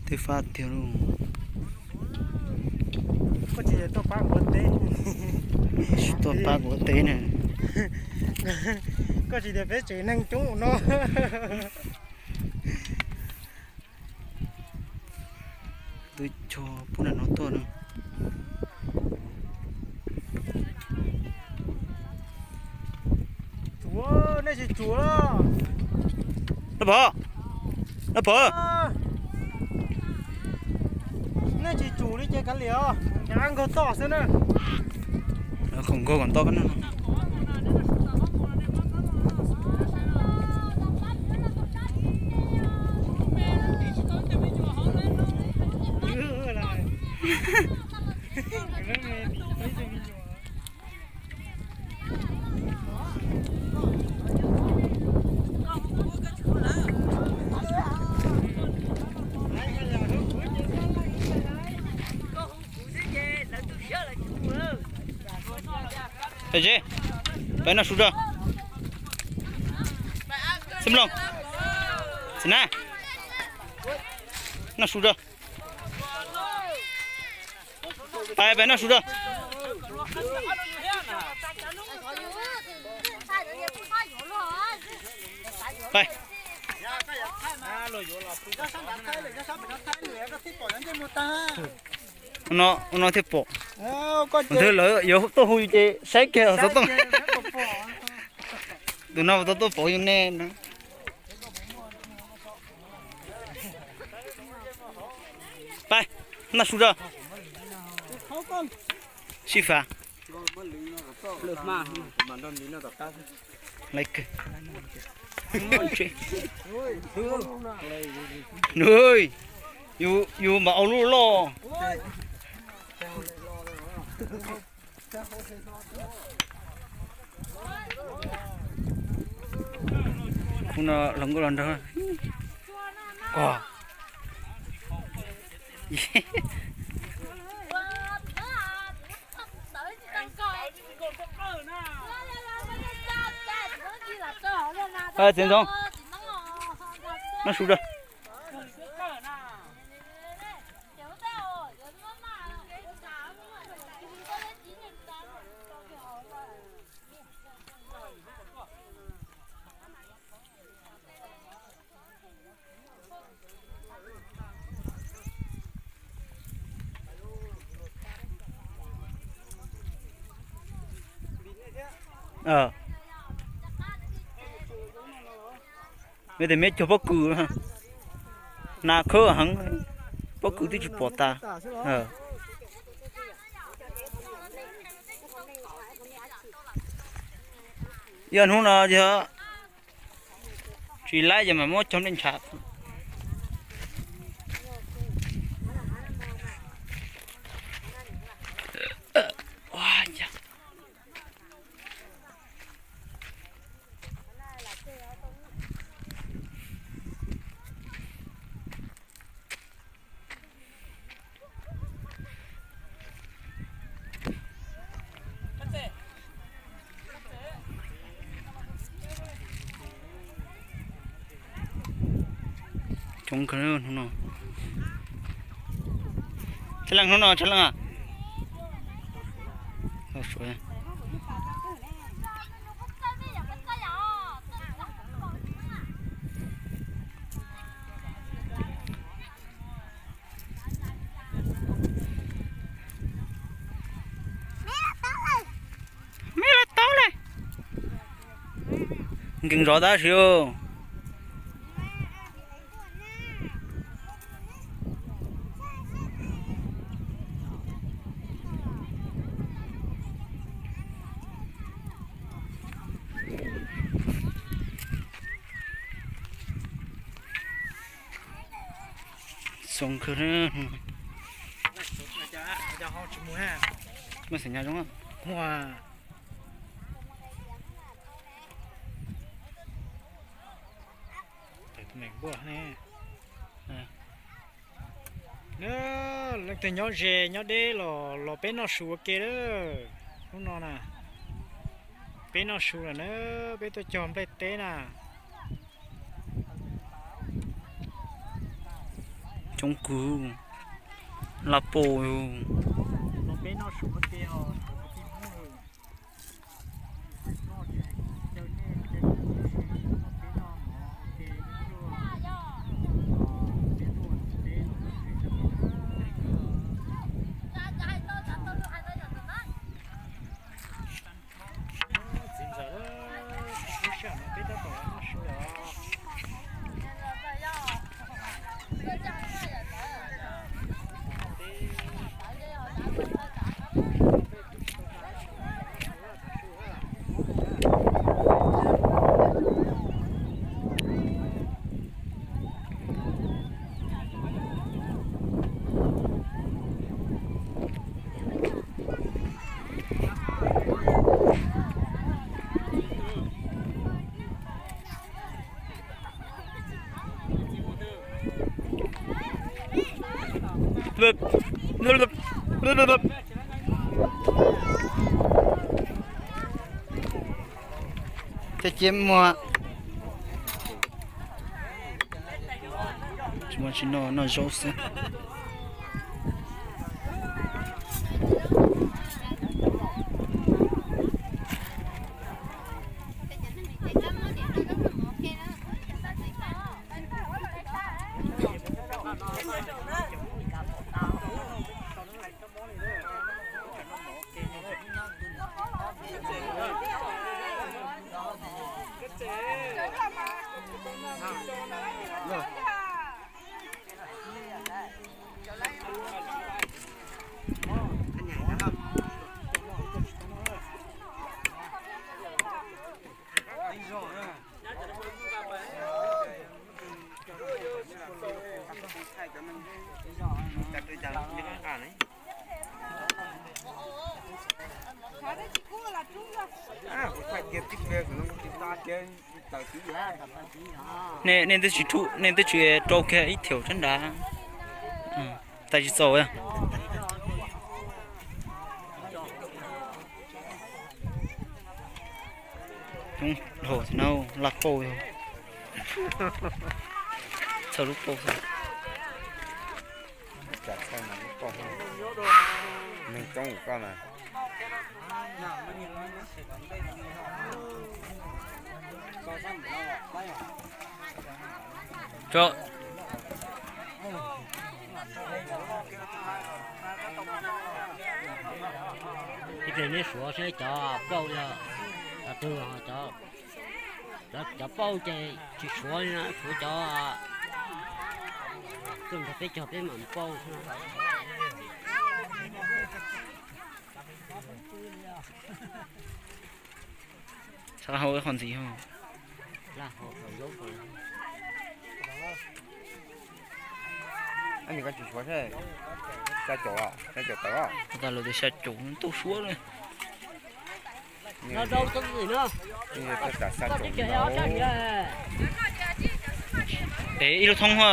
Twb fab tiag lauj. Koj tsis tuaj pab kuv ua teb. Tsis tuaj pab kuv ua teb na. Koj tsis tias peb tsev neeg coob no. Twb cog pub nram no tuaj na. Nej tsis tsum los? Laj Pov, Laj Pov, nej tsis tsum li ces kav liam os, ncav nkaug toj xwb na. Khoom nkaug kom nto no. Peb noj su rau. Xib Looj, Xib Nab, noj su rau. Peb, peb noj su rau. Peb. No, no thiaj pom. Tus lawv yuav tuaj hu yus ces saib kiag xov tooj. Tus no tuaj tuaj pom yus ne. Peb, noj su rau. Sib fav. Yus mam ua lub loj. Ub no los nkauj los nraug. Txiv Ntxoov, noj su rau. Meb tias meb cog pob kws, nas khawb heev, pob kws twb tsis pom tas. Yog hnub no yog tsis laib ces mam muab cog nplej ntshav. Coob kawg hnub no. Tshaj leej hnub no, tshaj leej a. Meb los tau lawm. Nkees zov tab sis. Xoo kawg. Mej xeem nyas zoo. Leej twg nyob ze nyob deb los los peb noj su ua ke lawm. Hnub no na, peb noj su lawm na, peb tuaj cog nplej teb na. Coob kawg, laj pom. Tej ciab muag, tsis muaj tsis noj, noj zaub xwb. Nej, nej twb tsis rau kiag ib thiaum sab nrad, tais tsis txaus. Coob dhau na, laj pom yog txhawj lub pom xwb. Neeg coob koj na. Ib pliag neb suav saib cov pauj yog cov twg, cov pauj ces tsis suav li na, suav cov tuaj nrog peb cog peb mam pauj xwb. Xav hau ib qho ntxiv ho. Xya caum, xya caum tawm. Tas lawv tias xya caum tau suav li. Es ib lub thoob ho.